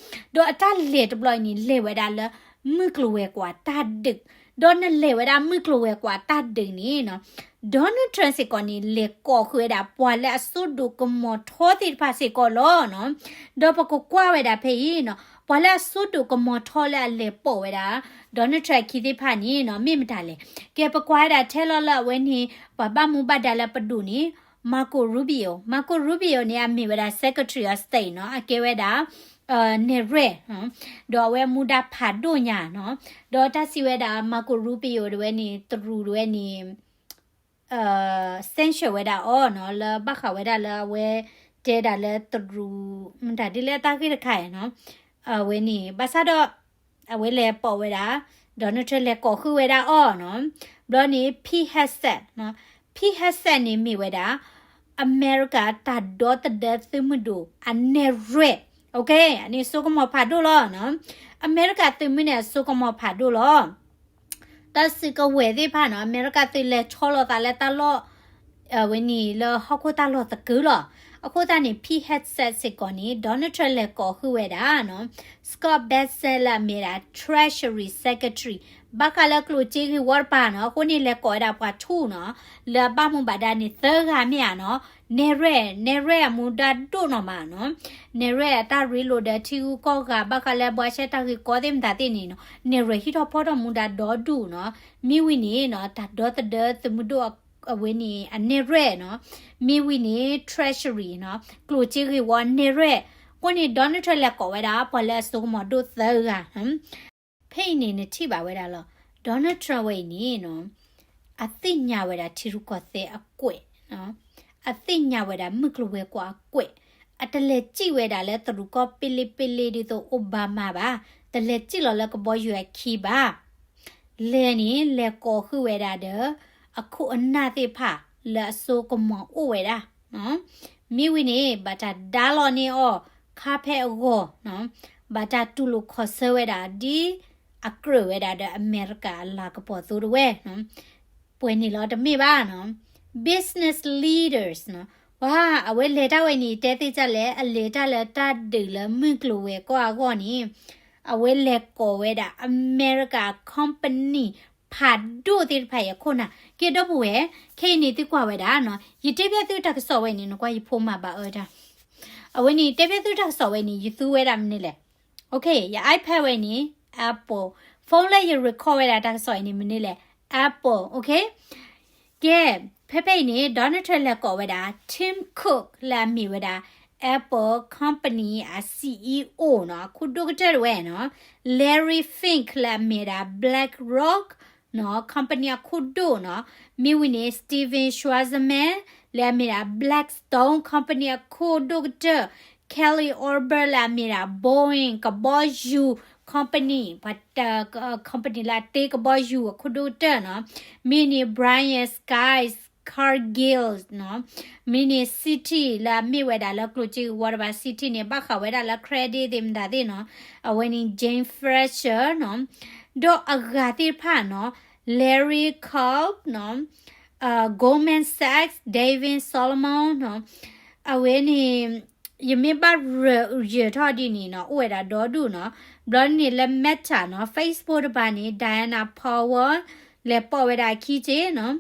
အတၢ်လဲၤတဘျီအံၤန့ၣ် လဲၤဝဲဒၣ်လၢ မုၢ်ကျိၤဝဲၤကွာ်တၢ်ဒုး, ဒီးနလဲၤဝဲဒၣ်မုၢ်ကျိၤဝဲၤကွာ်တၢ်ဒုးန့ၣ်နီၤ, Donald Trump စ့ၢ်ကီးန့ၣ် လဲၤကိးဃုာ်ဝဲဒၣ် ပှၤလၢအစိဒိၣ်ကမီၤထီသ့ၣ်တဖၣ်စ့ၢ်ကီးလီၤနီၤ. ဒီးပကကွၢ်ဝဲဒၣ်ဖဲအံၤနီၤ, ပှၤလၢအစိဒိၣ်ကမီၤထီလၢအလဲၤပိာ်ဝဲဒၣ် Donald Trump အခံသ့ၣ်တဖၣ်န့ၣ်နီၤ မ့ၢ်မတၤလဲၣ်. ကဲ ပကွၢ်ဝဲဒၣ်ထဲလီၤလၢအဝဲန့ၣ် ပှၤဘၣ်မူဘၣ်ဒါလၢပဒိၣ်န့ၣ် Marco Rubio, Marco Rubio န့ၣ် အမ့ၢ်ဝဲဒၣ် Secretary of State နီၤ, အကဲဝဲဒၣ် နဲၣ်ရွဲၣ်, ဒီးအဝဲမူဒါဖးဒိၣ်ညါနီၤ. ဒီးတၢ်စံးဝဲဒၣ် Marco Rubio တဝဲန့ၣ် တရူးတဝဲန့ၣ် sanction ဝဲဒၣ်အီၤနီၤ, လၢဘၣ်ဃးဝဲဒၣ်လၢအဝဲတဲဒၣ်လၢတရူး မတၤဒ်လဲၣ်အတၢ်ဂ့ၢ်တခါနီၤ. အဝဲန့ၣ် ဘၣ်ဆၣ်ဒီး အဝဲလဲၤပိာ်ဝဲဒၣ် Donald Trump လဲၤကိးဃုာ်ဝဲဒၣ်အီၤနီၤ. ဘျီန့ၣ် Pete Hegseth, Pete Hegseth န့ၣ်မ့ၢ်ဝဲဒၣ် အမဲရကၤတၢ်ဒီသဒၢသုးမုၢ်ဒိၣ်အနဲၣ်ရွဲၣ်, အန့ၣ်စိကမီၤဖးဒိၣ်လီၤ. အမဲရကၤသုးမုၢ်န့ၣ်အစိကမီၤဖးဒိၣ်လီၤ. တၢ်စုကဝဲၤသ့ၣ်တဖၣ်နီၤ, အမဲရကၤသုးလဲၤဆီလီၤသးလၢတၢ်လီၢ် အဝဲန့ၣ်လၢဟီၣ်ခိၣ်တၢ်လီၢ်သကုၤလီၤ. အဃိသတးန့ၣ် Pete Hegseth စ့ၢ်ကီးန့ၣ် Donald Trump လဲၤကိးဃုာ်ဝဲဒၣ်နီၤ Scott Bessent လၢအမ့ၢ်ဒၣ် Treasury Secretary ဘၣ်ဃးလၢကျိၣ်စ့ဂ့ၢ်ဝီတပၤနီၤ. အဃိန့ၣ်လဲၤကိးဝဲဒၣ်ပှၤထူၣ်နီၤ, လၢအဘၣ်မူဘၣ်ဒါန့ၣ်သၢဂၤမ့ၢ်ဧါနီၤ, နဲၣ်ရွဲၣ်, နဲၣ်ရွဲၣ်အမူဒါဒိၣ်နီၢ်မးနီၤ. နဲၣ်ရွဲၣ်အတၢ်ရ့လိာ်ဒီးထံဂုၤကီၢ်ဂၤ ဘၣ်ဃးလၢဘှါရှဲတၢ်ဂ့ၢ်ကီသ့ၣ်မတၤသ့ၣ်န့ၣ်နီၤ, နဲၣ်ရွဲၣ်ဟံးထီၣ်ဖီထီၣ်မူဒါဒီဒူၣ်နီၤ. မ့ၢ်ဝံၤန့ၣ်နီၤ တၢ်ဒီသဒၢသုးမုၢ်ဒိၣ်အဝဲန့ၣ်အနဲၣ်ရွဲၣ်နီၤ. မ့ၢ်ဝံၤန့ၣ် Treasury နီၤ, ကျိၣ်စ့ဂ့ၢ်ဝီအနဲၣ်ရွဲၣ်. အဃိန့ၣ် Donald Trump လဲၤကိးဝဲဒၣ် ပှၤလၢအစိကမီၤဒိၣ်သၢဂၤနီၤ. ဖဲအံၤန့ၣ်နထံၣ်ဘၣ်ဝဲဒၣ်လီၤ. Donald Trump ဝဲအံၤန့ၣ်နီၤ အသ့ၣ်ညါဝဲဒၣ်ထံရူၢ်ကီၢ်သဲးအကွဲး, အသ့ၣ်ညါဝဲဒၣ်မုၢ်ကျိၤဝဲၤကွာ်အကွဲး, အတလဲၤစံၣ်ဝဲဒၣ်လၢတရူးကီၢ်ပ့လ့ပ့လ့ဒ်သိး Obama ဘၣ်, တလဲၤစံၣ်လီၤလၢကဘီယူၤအခံဘၣ်. လဲၤန့ၣ် လဲၤကိးဃုာ်ဝဲဒၣ်ဒီး အခိၣ်အနၢ်သ့ၣ်တဖၣ်လၢအစိကမီၤအိၣ်ဝဲဒၣ် မ့ၢ်ဝံၤန့ၣ် ဘၣ်တၢ်ဒါလီၤန့ၢ်အီၤ ခါဖဲအဂီၢ်, ဘၣ်တၢ်တူၢ်လိာ်ခီၣ်ဆၢဝဲဒၣ်ဒ်အကြၢးဝဲဒၣ်ဒီးအမဲရကၤအလၤကပီၤသိတဝဲ, ပှဲၤန့ၣ်လီၤတမ့ၢ်ဘၣ်နီၤ, business leaders နီၤ, ပှၤအဝဲလဲၤတၢ်ဝဲန့ၣ် တဲသ့ၣ်တၢ်လဲၣ် အလဲၤတၢ်လၢတၢ်ဒုးလၢမုၢ်ကျိၤဝဲၤကွာ်အဂီၢ်န့ၣ်, အဝဲလဲၤကိးဝဲဒၣ်အမဲရကၤ company ဖးဒိၣ်သ့ၣ်တဖၣ်အံၤအခိၣ်နၢ်, ကဲဒီပုၢ်ဝဲၢ်, ခဲအံၤန့ၣ်သုကွၢ်ဝဲဒၣ်နီၤ, ယတဲဖျါသုတၢ်ကစီၣ်ဝဲန့ၣ် နကွၢ်ယဖိမၤဘၣ်အၢတၢ်, အဝဲန့ၣ် တဲဖျါသုတၢ်ကစီၣ်ဝဲန့ၣ် ယသူဝဲဒၣ်မနုၤလဲၣ်. Okay, ယ iPad ဝဲန့ၣ် Apple, phone လၢယ record ဝဲဒၣ်တၢ်ကစီၣ်အံၤန့ၣ်မနုၤလဲၣ်, Apple, okay. ကဲ, ဖဲဖဲအံၤန့ၣ် Donald Trump လဲၤကိးဝဲဒၣ် Tim Cook လၢအမ့ၢ်ဝဲဒၣ် Apple Company အ CEO နီၤ, အခိၣ်ဒိၣ်ကတၢၢ်တဝဲနီၤ, Larry Fink လၢအမ့ၢ်ဒၣ် BlackRock နီၤ, company အခိၣ်ဒိၣ်နီၤ, မ့ၢ်ဝံၤန့ၣ် Steven Schwarzman လၢအမ့ၢ်ဒၣ် Blackstone company အခိၣ်ဒိၣ်ကတၢၢ်, Kelly Orber လၢအမ့ၢ်ဒၣ် Boeing ကဘီယူၤ company ပှၤတ company လၢအတ့ကဘီယူၤအခိၣ်ဒိၣ်ကတၢၢ်နီၤ, မ့ၢ်န့ၣ် Brian Scott Cargill နီၤ, မ့ၢ်န့ၣ် Citi လၢအမ့ၢ်ဝဲဒၣ်လၢကျိၣ်စ့ဂ့ၤဝီတဘၣ် Citi န့ၣ် ဘၣ်ဃးဝဲဒၣ်လၢ credit သ့ၣ်မတၤသ့ၣ်နီၤ, အဝဲန့ၣ် Jane Fraser နီၤ, ဒီးအဂၤသ့ၣ်တဖၣ်နီၤ, Larry Culp နီၤ, Goldman Sachs, David Solomon နီၤ, အဝဲန့ၣ် ယမ့ၢ်ဘၣ်ရၢၢ်ယၢၢ်ထီၣ်ဒ်န့ၣ်နီၤ အိၣ်ဝဲဒၣ်ဒီဒူၣ်နီၤ, ဘျီန့ၣ်လၢ Meta နီၤ, Facebook တပၤန့ၣ် Diana Powell လဲၤပိာ်ဝဲဒၣ်အခံက့နီၤ,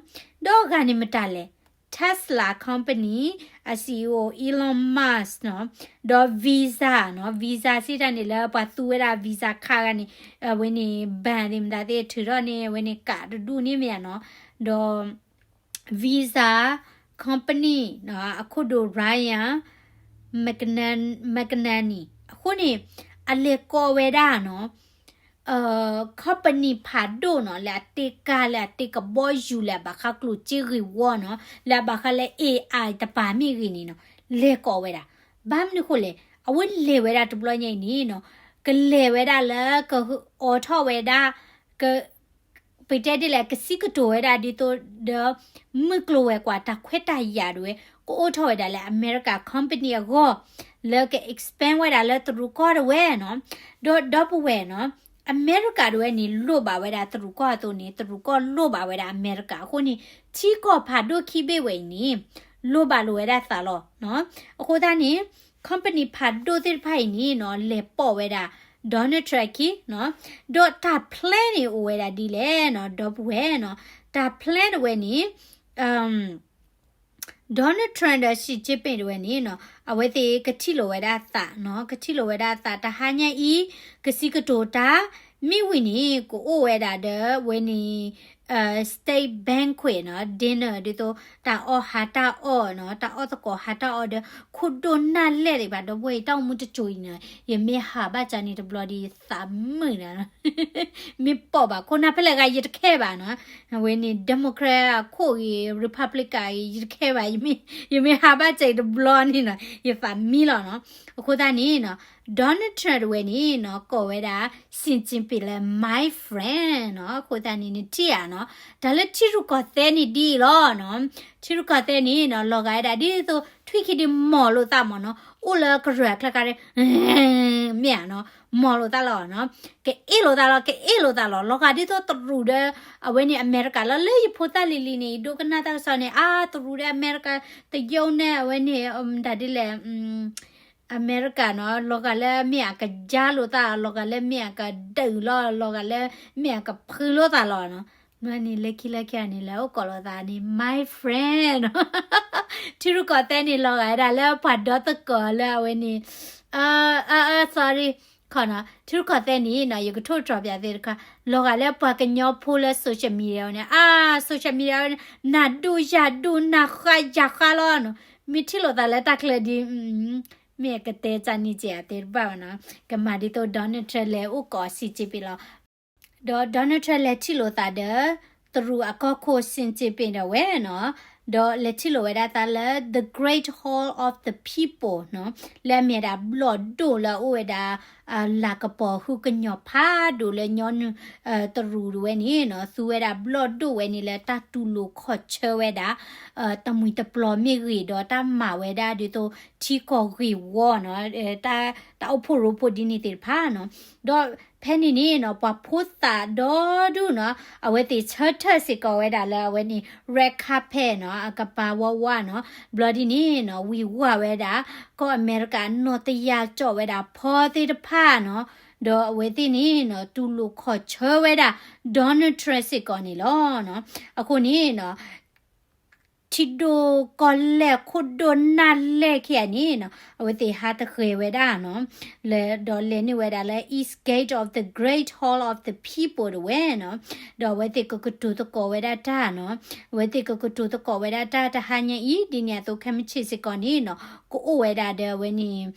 ဒီးအဂၤန့ၣ်မတၤလဲၣ်, Tesla Company အ CEO Elon Musk နီၤ, ဒီး Visa နီၤ, Visa စံးတၢ်န့ၣ်လၢပှၤသူဝဲဒၣ် Visa card ဂၤန့ၣ်, အဝဲန့ၣ် bank သ့ၣ်မတၤသ့ၣ်ထုးထီၣ်န့ၢ် အဝဲန့ၣ်ကးတဒူၣ်န့ၣ်မ့ၢ်ဧါနီၤ, ဒီး Visa Company နီၤ, အခိၣ်ဒိၣ် Ryan McNamee အဃိန့ၣ် အလဲၤကိးဝဲဒၣ်နီၤ, company ဖးဒိၣ်နီၤ, လၢအတ့ကါ လၢအတ့ကဘီယူၤ လၢအဘၣ်ဃးကျိၣ်စ့ဂ့ၤဝီနီၤ, လၢအဘၣ်ဃးလၢ AI တပၤမ့ၢ်ဂ့ၤန့ၣ်နီၤ, လဲၤကိးဝဲဒၣ်. ဘၣ်မနုၤဃိလဲၣ်, အဝဲလဲၤဝဲဒၣ်တဘျီညါအံၤန့ၣ်နီၤ, ကလဲၤဝဲဒၣ်လၢကအိးထီၣ်ဝဲဒၣ်, က ပတဲဒ်လဲၣ် ကစံးကတိၤဝဲဒၣ်ဒ်သိးဒီး မုၢ်ကျိၤဝဲၤကွာ်တၢ်ခွဲးတၢ်ယာ်တဝဲ ကအိးထီၣ်ဝဲဒၣ်လၢအမဲရကၤ company အဂီၢ်, လၢက expand ဝဲဒၣ်လၢတရူးကီၢ်တဝဲနီၤ, ဒီးဒီပုၢ်ဝဲၢ်နီၤ, အမဲရကၤတဝဲန့ၣ် လိၣ်ဘၣ်ဝဲဒၣ်တရူးကီၢ်အသိးန့ၣ် တရူးကီၢ်လိၣ်ဘၣ်ဝဲဒၣ်အမဲရကၤအဃိန့ၣ် ထံကီၢ်ဖးဒိၣ်ခံဘ့ၣ်ဝဲအံၤန့ၣ် လိၣ်ဘၣ်လိာ်ဝဲဒၣ်သးလီၤ. အဃိသတးန့ၣ် company ဖးဒိၣ်သ့ၣ်တဖၣ်အံၤန့ၣ်နီၤ လဲၤပိာ်ဝဲဒၣ် Donald Trump အခံနီၤ, ဒီးတၢ် plan န့ၣ်အိၣ်ဝဲဒၣ်ဒ်လဲၣ်နီၤ ဒီပုၢ်ဝဲၢ်နီၤ, တၢ် plan တဝဲန့ၣ် Donald Trump ဒီး Xi Jinping တဝဲန့ၣ်နီၤ အဝဲသ့ၣ်ကထံၣ်လိာ်ဝဲဒၣ်အသးနီၤ, ကထံၣ်လိာ်ဝဲဒၣ်အသးတဟါညါအံၤ ကစံးကတိၤတၢ်, မ့ၢ်ဝံၤန့ၣ် ကအိၣ်ဝဲဒၣ်ဒီးဝဲန့ၣ် state banquet နီၤ dinner ဒ်သိး တၢ်အီၣ်ဟးတၢ်အီၣ်နီၤ, တၢ်အီၣ်သကိးဟးတၢ်အီၣ်ဒီး ခိၣ်ဒိၣ်နၢ်လဲၢ်ဒံးဘၣ် ဒီပုၢ်ဝဲၢ်အံၤ တၢ်အိၣ်မူတစိၤအံၤနီၤ, ယမ့ၢ်ဟးဘၣ်ကန့ၣ်တဘျီဒီး ယသးမုာ်နၤနီၤ, မ့ၢ်ပိာ်ဘၣ်ခိၣ်နၢ်ဖဲလဲၣ်ဂၤယတခဲဘၣ်နီၤ, အဝဲန့ၣ် Democrat အခိၣ်ဂ့ၤ Republican ဂ့ၤ ယတခဲဘၣ်, ယမ့ၢ်ဟးဘၣ်ကဲအံၤတဘျီန့ၣ်နီၤ ယသးမံလီၤနီၤ, အဃိသတးန့ၣ်နီၤ Donald Trump တဝဲန့ၣ်နီၤ ကိးဝဲဒၣ် Xi Jinping လၢ my friend နီၤ, အဃိသတးန့ၣ် နထံၣ်ဧါနီၤ, တၢ်လၢထံရူၢ်ကီၢ်သဲးန့ၣ်ဒ်အံၤလီၤနီၤ, ထံရူၢ်ကီၢ်သဲးန့ၣ်နီၤ လီၤဂာ်ဝဲဒၣ်ဒ်သိး ထွံၣ်ခံဒုးမီၢ်လိာ်သးမးနီၤ, အိၣ်လၢကရၢၢ်အချၢခါဒီး မ့ၢ်ဧါနီၤ, မီၢ်လိာ်သးလီၤနီၤ, ကအ့ၣ်လိာ်သးလီၤ ကအ့ၣ်လိာ်သးလီၤ, လီၤဂာ်ဒ်သိးတရူးဒီး အဝဲန့ၣ်အမဲရကၤလီၤ, လၢယဖိသၣ်လံၤလံၤန့ၣ် ယဒိကနၣ်တၢ်ကစီၣ်န့ၣ် အါ တရူးဒီးအမဲရကၤ တယုၢ်န့ၣ် အဝဲန့ၣ် တၢ်ဒ်လဲၣ် အမဲရကၤနီၤ လီၤဂာ်လၢမ့ၢ်အကယါလိာ်သး လီၤဂာ်လၢမ့ၢ်အကဒုးလီၤ လီၤဂာ်လၢမ့ၢ်အကဖုလိာ်သးလီၤနီၤ, မ့ၢ်န့ၣ်လၢခံလၢခံန့ၣ် လဲၤအိၣ်ကိးလိာ်သးန့ၣ် my friend နီၤ, ထံရူၢ်ကီၢ်သဲးန့ၣ် လီၤဂာ်ဝဲဒၣ်လၢပှၤဒီသကိးလၢအဝဲန့ၣ် အ အ sorry ခီနီၤ, ထံရူၢ်ကီၢ်သဲးန့ၣ်နီၤ ယကထိၣ်တြီၤပျးသ့ၣ်တခါ လီၤဂာ်လၢပှၤကညီဖိလၢ social media န့ၣ် အါ social media န့ၣ် နၤဒိၣ်ယၤဒိၣ် နၤဃါယၤဃါလီၤနီၤ, မ့ၢ်ထံၣ်လိာ်သးလၢတၢ်ချၢဒ် မ့ၢ်ကတဲကန့ၣ်ကဲအသ့ၣ်တဘၣ်ဘၣ်နီၤ, ကမၤဒ်သိး Donald Trump လဲၤအိၣ်ကိး Xi Jinping လီၤ. ဒီး Donald Trump လဲၤထံၣ်လိာ်သးဒီး တရူးအကီၢ်ခိၣ် Xi Jinping ဒၣ်ဝဲနီၤ, ဒီးလဲၤထံၣ်လိာ်ဝဲဒၣ်သးလၢ The Great Hall of the People နီၤ, လၢအမ့ၢ်ဒၣ်ဘျီၣ်ဒိၣ်လၢအအိၣ်ဝဲဒၣ် လၤကပီၤဟုကညီၤဖးဒိၣ်လၢညီနုၢ် တရူးဒၣ်ဝဲန့ၣ်နီၤ, သူဝဲဒၣ်ဘျီၣ်ဒိၣ်ဝဲန့ၣ်လၢတၢ်တူၢ်လိာ်ခီၣ်ဆၢဝဲဒၣ် တမှံၤတပျီၤမ့ၢ်ဂ့ၤ ဒီးတၢ်မၤဝဲဒၣ်ဒ်သိးထံကီၢ်ဂ့ၢ်ဝီနီၤ, တၢ်အိၣ်ဖှိၣ်ရိဖှိၣ်ဒ်န့ၣ်သ့ၣ်တဖၣ်နီၤ, ဒီးဖဲန့ၣ်န့ၣ်နီၤ ပှၤဖိသၣ်ဒီဒူၣ်နီၤ အဝဲသ့ၣ်ဆၢထၢၣ်စ့ၢ်ကီးဝဲဒၣ်လၢအဝဲန့ၣ် red carpet နီၤ အကပၤဝါဝါနီၤ, ဘျီဒ်န့ၣ်နီၤ ဝံၤဝါဝဲဒၣ် ကီၢ်အမဲရကၤနီၢ်တယၢ်ကၠီၣ်ဝဲဒၣ်ဖီသ့ၣ်တဖၣ်နီၤ, ဒီးအဝဲသ့ၣ်န့ၣ်နီၤ တူၢ်လိာ်ခီၣ်ဆၢဝဲဒၣ် Donald Trump စ့ၢ်ကီးန့ၣ်လီၤ. အဃိန့ၣ်နီၤ ထံဒိၣ်ကီၢ်လဲၢ်ခိၣ်ဒိၣ်နၢ်လဲၢ်ခံဂၤန့ၣ်နီၤ အဝဲသ့ၣ်ဟးတဂဲၤဝဲဒၣ်နီၤ, ဒီးလဲၤန့ၢ်ဝဲဒၣ်လၢ East Gate of the Great Hall of the People ဒၣ်ဝဲနီၤ, ဒီးအဝဲသ့ၣ်ကကတိၤသကိးဝဲဒၣ်တၢ်နီၤ, အဝဲသ့ၣ်ကကတိၤသကိးဝဲဒၣ်တၢ်တဟါညါအံၤ ဒ်န့ၣ်အသိးခဲမုၢ်ဆ့ၣ်စ့ၢ်ကီးန့ၣ်နီၤ ကအိၣ်ဝဲဒၣ်ဒီးအဝဲန့ၣ်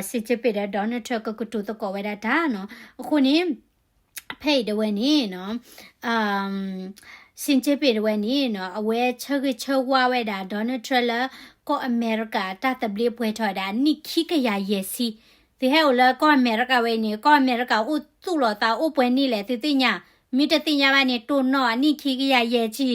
Xi Jinping ဒီး Donald Trump ကကတိၤသကိးဝဲဒၣ်တၢ်နီၤ, အဃိန့ၣ် ဖဲအံၤဒၣ်ဝဲန့ၣ်နီၤ Xi Jinping ဒၣ်ဝဲန့ၣ်နီၤ အဝဲဆၢဂ့ၤဆၢဝါဝဲဒၣ် Donald Trump လၢ ကီၢ်အမဲရကၤတၢ်သဘျ့ပှဲၤထီၣ်ဝဲဒၣ်အနံၣ်ခံကယၤယဲၢ်ဆံ, သုဟဲအိၣ်လၢကီၢ်အမဲရကၤဝဲအံၤန့ၣ် ကီၢ်အမဲရကၤအိၣ်သူၣ်လီၤသးအိၣ်ပှဲၤနံၣ်လဲၣ် သုသ့ၣ်ညါ, မ့ၢ်တသ့ၣ်ညါဘၣ်န့ၣ် တိၢ်နီၣ်အနံၣ်ခံကယၤယဲၢ်ဆံ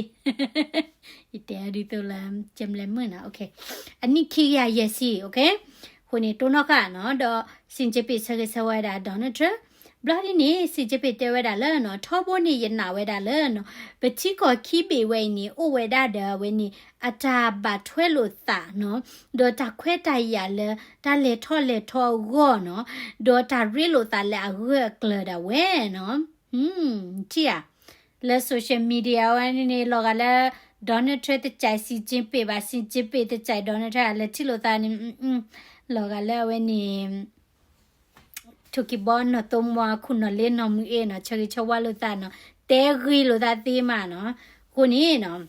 ယတဲဒ်သိးလၢ ကဲမလဲၤမုာ်နီၤ, အနံၣ်ခံကယၤယဲၢ်ဆံ အဃိန့ၣ် တိၢ်နီၣ်ဃာ်နီၤ, ဒီး Xi Jinping ဆၢဂ့ၤဆၢဝါဝဲဒၣ် Donald Trump, ဘျီဒ်န့ၣ် Xi Jinping တဲဝဲဒၣ်လၢနီၤ ထီဘိန့ၣ်ယနာ်ဝဲဒၣ်လၢနီၤ ပထံကီၢ်ခံဘ့ၣ်ဝဲအံၤန့ၣ် အိၣ်ဝဲဒၣ်ဒီးအဝဲန့ၣ် အတၢ်ဘၣ်ထွဲလိာ်သးနီၤ, ဒီးတၢ်ခွဲးတၢ်ယာ်လၢ တၢ်လဲၤထီၣ်လဲၤထီအဂီၢ်နီၤ, ဒီးတၢ်ရ့လိာ်သးလၢအဂၢၢ်အကျၢၤဒၣ်ဝဲနီၤ ထံၣ်ဧါ, လၢ social media ဝဲန့ၣ် လီၤဂာ်လၢ Donald Trump တကဲး Xi Jinping ဘၣ် Xi Jinping တကဲး Donald Trump လဲၤထံၣ်လိာ်သးန့ၣ် လီၤဂာ်လၢအဝဲန့ၣ် ထိၣ်ကံၢ်ဘီနီၢ်သိမွၤခူၣ်နီၢ်လ့နီၢ်မုၢ်အ့နီၤ ဆၢဂ့ၤဆၢဝါလိာ်သးနီၤ တဲဂ့ၤလိာ်သးသ့မးနီၤ, အဃိန့ၣ်နီၤ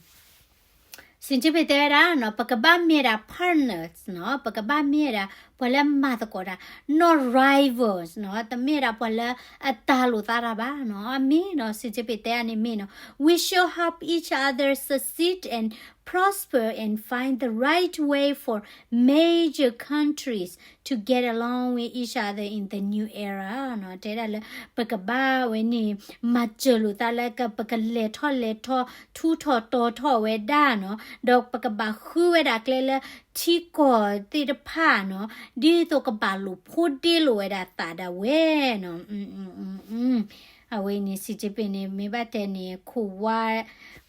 Xi Jinping တဲဝဲဒၣ်နီၤ ပကဘၣ်မ့ၢ်ဒၣ် partners နီၤ ပကဘၣ်မ့ၢ်ဒၣ် ပှၤလၢမၤသကိးတၢ် not rivals နီၤ တမ့ၢ်ဒၣ်ပှၤလၢအတၤလိာ်သးတၢ်ဘၣ်နီၤ အမ့ၢ်နီၤ Xi Jinping တဲအန့ၣ်မ့ၢ်နီၤ we should help each other succeed and prosper and find the right way for major countries to get along with each other in the new era နီၤ တဲဒၣ်လၢ ပကဘၣ်ဝဲန့ၣ် မၤစၢၤလိာ်သးလၢ ပကလဲၤထီၣ်လဲၤထီ ထူထီၣ်တီၤထီၣ်ဝဲဒၣ်နီၤ ဒီးပကဘၣ်ဃုဝဲဒၣ်ကျဲလၢထံကီၢ်သ့ၣ်တဖၣ်နီၤ ဒ်သိးကဘၣ်လိာ်ဖိးဒ့လိာ်ဝဲဒၣ်သးဒၣ်ဝဲနီၤ အဝဲန့ၣ် Xi Jinping န့ၣ် မ့ၢ်ဘၣ်တဲန့ၣ် ခိၣ်ဝါ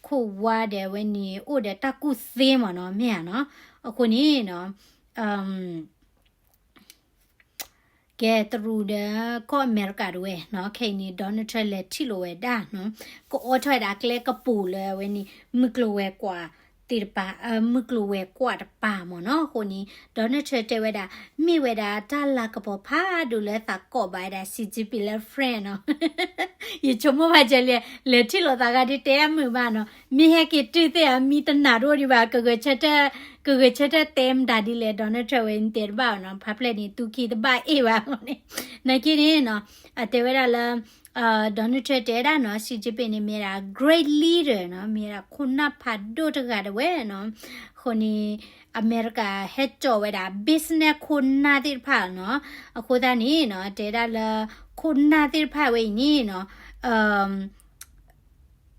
ခိၣ်ဝါဒီးအဝဲန့ၣ် အိၣ်ဒီးတၢ်ကူၣ်သ့မ့ၢ်နီၤ မ့ၢ်ဧါနီၤ အဃိန့ၣ်နီၤ ကဲ တရူးဒီး ကီၢ်အမဲရကၤတဝဲနီၤ ခဲအံၤန့ၣ် Donald Trump လဲၤထံၣ်လိာ်ဝဲဒၣ်နီၤ ကအိးထီၣ်ဝဲဒၣ်ကျဲကပူၤလၢအဝဲန့ၣ် မုၢ်ကျိၤဝဲၤကွာ်သ့ၣ်တပၤ မုၢ်ကျိၤဝဲၤကွာ်တပၤမ့ၢ်နီၤ အဃိန့ၣ် Donald Trump တဲဝဲဒၣ် မ့ၢ်ဝဲဒၣ်တၢ်လၤကပီၤဖးဒိၣ်လၢသးကိးဘၣ်ဝဲဒၣ် Xi Jinping လၢ friend နီၤ ယဆိကမိၣ်ဘၣ်ကဲလံ လဲၤထံၣ်လိာ်သးဂၤဒ်တဲအမုာ်ဘၣ်နီၤ မ့ၢ်ဟဲက့ၤတုၤသ့ၣ်ဧါ မံတနၢ်တအိၣ်ဒံးဘၣ် ကဂဲၤဆၢထၢၣ် ကဂဲၤဆၢထၢၣ်တဲမတၤဒ်လဲၣ် Donald Trump ဝဲတဲတဘၣ်နီၤ ဖးဖျဲၣ်န့ၣ် သူခံတဘၣ်အ့ၣ်ဘၣ်န့ၣ် နာ်က့န့ၣ်နီၤ အတဲဝဲဒၣ်လၢ Donald Trump တဲဝဲဒၣ်နီၤ Xi Jinping န့ၣ် မ့ၢ်ဒၣ် great leader နီၤ မ့ၢ်ဒၣ်ခိၣ်နၢ်ဖးဒိၣ်တဂၤတဝဲနီၤ အဃိန့ၣ် အမဲရကၤဟဲကၠီၣ်ဝဲဒၣ် business ခိၣ်နၢ်သ့ၣ်တဖၣ်နီၤ အဃိသတးန့ၣ်နီၤ တဲဒၣ်လၢ ခိၣ်နၢ်သ့ၣ်တဖၣ်ဝဲအံၤန့ၣ်နီၤ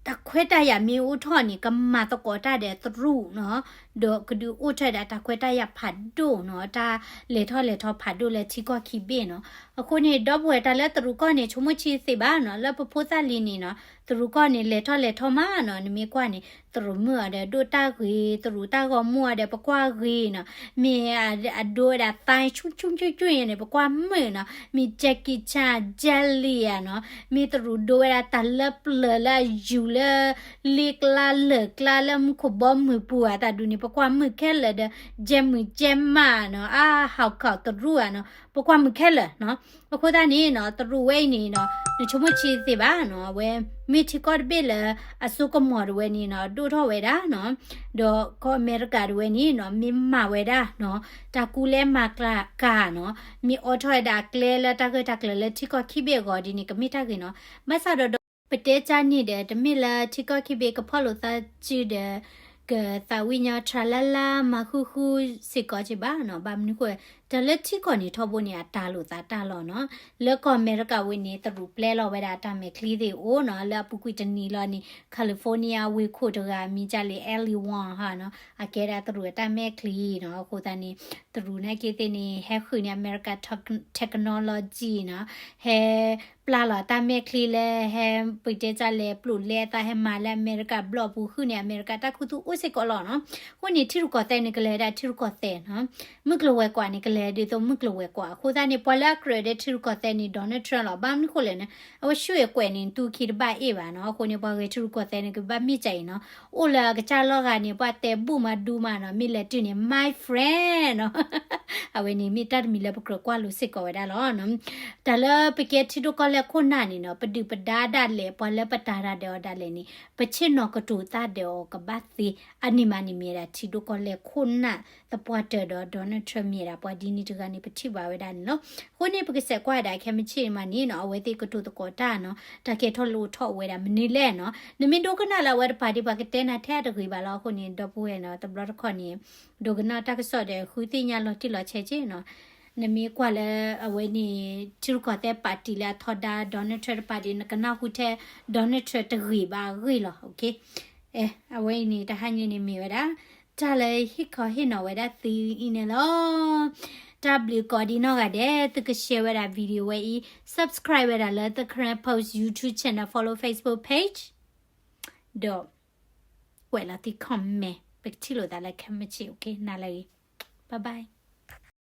တၢ်ခွဲးတၢ်ယာ်မ့ၢ်အိၣ်ထီၣ်န့ၣ် ကမၤသကိးတၢ်ဒီးတရူးနီၤ ဒီးကဒုးအိၣ်ထီၣ်ဒၣ်တၢ်ခွဲးတၢ်ယာ်ဖးဒိၣ်နီၤ တၢ်လဲၤထီၣ်လဲၤထီဖးဒိၣ်လၢထံကီၢ်ခံဘ့ၣ်နီၤ အဃိန့ၣ် ဒီပုၢ်ဝဲၢ်တၢ်လၢတရူးကီၢ်န့ၣ် ဆိကမိၣ်ဆံးသ့ဘၣ်နီၤ လၢပဖိသၣ်လံၤန့ၣ်နီၤ တရူးကီၢ်န့ၣ် လဲၤထီၣ်လဲၤထီမးနီၤ နမ့ၢ်ကွၢ်န့ၣ် တရူးမုာ်အီၤဒီးဒိၣ်တၢ်ဂ့ၤ တရူးတၢ်ဂီၤမူအီၤဒီးပကွၢ်ဂ့ၤနီၤ မ့ၢ်အဒိဝဲဒၣ်သါဆူၣ်ဆူၣ်ဆူၣ်ဆူၣ်န့ၣ် ပကွၢ်မုာ်နီၤ မ့ၢ် Jackie Chan Jet Li ဧါနီၤ မ့ၢ်တရူးဒိဝဲဒၣ်တၢ်လၢပျၢၤလၢအယူၤလၢ လ့ကျါလၢၢ်ကျါလၢမူခိၣ်ဘီမုၢ်ပူၤဧါ တၢ်ဒုးန့ၣ် ပကွၢ်မုာ်ခဲလၢာ်ဒီး ကဲမုၢ်ကဲမးနီၤ အါဟီၣ်ခီၣ်တရူးဧါနီၤ ပကွၢ်မုာ်ခဲလၢာ်နီၤ အဃိသတးန့ၣ်နီၤ တရူးဝဲအံၤန့ၣ်နီၤ နဆိကမိၣ်ဆံးသ့ဘၣ်နီၤ အဝဲ မ့ၢ်ထံကီၢ်တဘ့ၣ်လၢ အစိကမီၤတဝဲန့ၣ်နီၤ ဒိၣ်ထီၣ်ဝဲဒၣ်နီၤ ဒီးကီၢ်အမဲရကၤတဝဲန့ၣ်နီၤ မ့ၢ်မၤဝဲဒၣ်နီၤ တၢ်ကူလဲမၤကျါကၤနီၤ မ့ၢ်အိးထီၣ်ဝဲဒၣ်ကျဲလၢတၢ်ဂၢၢ်တၢ်ကျၢၤလၢထံကီၢ်ခံဘ့ၣ်အဂီၢ်ဒ်န့ၣ် ကမ့ၢ်တၢ်ဂ့ၤနီၤ ဘၣ်ဆၣ်ဒီး ပတဲကၢ်န့ၣ်ဒီး တမ့ၢ်လၢထံကီၢ်ခံဘ့ၣ်ကဖီၣ်လိာ်သးစုဒီး ကသးဝံၣ်ညီ ထြၣ်လၢ်လၢ် မၤဃူဃူစ့ၢ်ကီးက့ဘၣ်နီၤ. ဘၣ်မနုၤဃိ တၢ်လၢထံကီၢ်န့ၣ်ထီဘိန့ၣ် အတၢ်လိာ်သးတၢ်လီၤနီၤ. လၢကီၢ်အမဲရကၤဝဲန့ၣ် တရူးပျဲလီၤဝဲဒၣ်တၢ်မဲာ်ချံသ့ၣ်အိၣ်နီၤ. လၢအပူၤကွံာ်တနံၤလီၤန့ၣ် California ဝ့ၢ်ခိၣ်တဂၤ မံၤကၢ်လံ Eli Wong ဟနီၤ အကဲဒၣ်တရူးအတၢ်မဲာ်ချံနီၤ. အဃိသတးန့ၣ် တရူးနာ်က့သ့ၣ်န့ၣ် ဟဲဃုန့ၢ်အမဲရကၤ technology နီၤ. ဟဲ ပျၢ်လီၤတၢ်မဲာ်ချံလၢ ဟဲပတဲတၢ်လဲၤပျိာ်လဲအသး ဟဲမၤလၢအမဲရကၤဘျီၣ်ပူၤ ဃုန့ၢ်အမဲရကၤတၢ်ခူသူၣ်အိၣ်စ့ၢ်ကီးလီၤနီၤ. အဃိန့ၣ် ထံရူၢ်ကီၢ်သဲးန့ၣ် ကလဲၤဒၣ်ထံရူၢ်ကီၢ်သဲးနီၤ. မုၢ်ကျိၤဝဲၤကွာ်န့ၣ် ကလဲၤဒ်သိးမုၢ်ကျိၤဝဲၤကွာ်. အဃိသတးန့ၣ် ပှၤလၢအကြၢးဒီးထံရူၢ်ကီၢ်သဲးန့ၣ် Donald Trump လီၤ. ဘၣ်မနုၤဃိလဲၣ်န့ၣ် အဝဲဆူၣ်အကွဲးန့ၣ် တူၢ်ခံတဘၣ်အ့ၣ်ဘၣ်နီၤ. အဃိန့ၣ် ပှၤဂဲၤထံရူၢ်ကီၢ်သဲးန့ၣ် ကဘၣ်မ့ၢ်ကၢ်အံၤနီၤ. အိၣ်လၢအကစၢ်လီၢ်ဂၤန့ၣ် ပှၤတဲဘူၣ်မးဒူမးနီၤ. မ့ၢ်လဲၤတုၤန့ၣ် my friend နီၤ. အဝဲန့ၣ်မ့ၢ်တၢ်တမံၤလၢပကြၢးကွၢ်လိာ်စ့ၢ်ကီးဝဲဒၣ်လီၤ. တၢ်လၢပကဲထံဒိၣ်ကီၢ်လဲၢ်ခိၣ်နၢ်န့ၣ်နီၤ ပဒုၣ်ပဒါဒၣ်လဲာ် ပှၤလၢပတၢ်ရၤဒီးအီၤဒၣ်လဲာ်န့ၣ် ပဆ့ၣ်နီၤကတိၤသးဒီးအီၤကဘၣ်သ့. အန့ၣ်မးန့ၣ်မ့ၢ်ဝဲဒၣ်ထံဒိၣ်ကီၢ်လဲၢ်ခိၣ်နၢ်သပှၢ်တၢၢ်ဒီး Donald Trump မ့ၢ်ဝဲဒၣ်ပှၤဒ်န့ၣ်တဂၤန့ၣ် ပထံၣ်ဘၣ်ဝဲဒၣ်န့ၣ်လီၤ. အဃိန့ၣ် ပကစဲးကွၢ်ဝဲဒၣ်ခဲမုၢ်ဆ့ၣ်မးန့ၣ်နီၤ အဝဲသ့ၣ်ကတိၤသကိးတၢ်နီၤ တၢ်ကဲထီၣ်လိၣ်ထီၣ်အိၣ်ဝဲဒၣ်မနုၤလဲၣ်နီၤ. နမ့ၢ်ဒိကနၣ်လၢအဝဲတပၤဒ်ပှၤကတဲနၤထဲအတဂ့ၤဘၣ်လီၤ. အဃိန့ၣ် ဒီပုၢ်ဝဲၢ်နီၤ တဘျီတခီၣ်န့ၣ် ဒိကနၣ်တၢ်ကစီၣ်ဒီး ဃုသ့ၣ်ညါလီၤတံၢ်လီၤဆဲးက့နီၤ. နမ့ၢ်ကွၢ်လၢအဝဲန့ၣ် ထံရူၢ်ကီၢ်သဲးပာ်တံၢ်လၢအထီဒါ Donald Trump တပၤဒ် နကနၢ်ဟူထဲ Donald Trump တဂ့ၤဘၣ်အဂ့ၢ်လီၤ. အဝဲအံၤန့ၣ် တဟါညါန့ၣ်မ့ၢ်ဝဲဒၣ် တၢ်လၢဟ့ၣ်ခီဟ့ၣ်နီၤဝဲဒၣ်သုအံၤန့ၣ်လီၤ. တၢ်ဘျုးကိးဒံနီၢ်ဂၤဒဲး သုက share ဝဲဒၣ် video ဝဲအံၤ subscribe ဝဲဒၣ်လၢ The Karen Post YouTube channel follow Facebook page ဒီး ကွဲးလီၤသု comment ပကထံၣ်လိာ်သးလၢခဲမုၢ်ဆ့ၣ် နၤလၢအဂ့ၤ bye bye.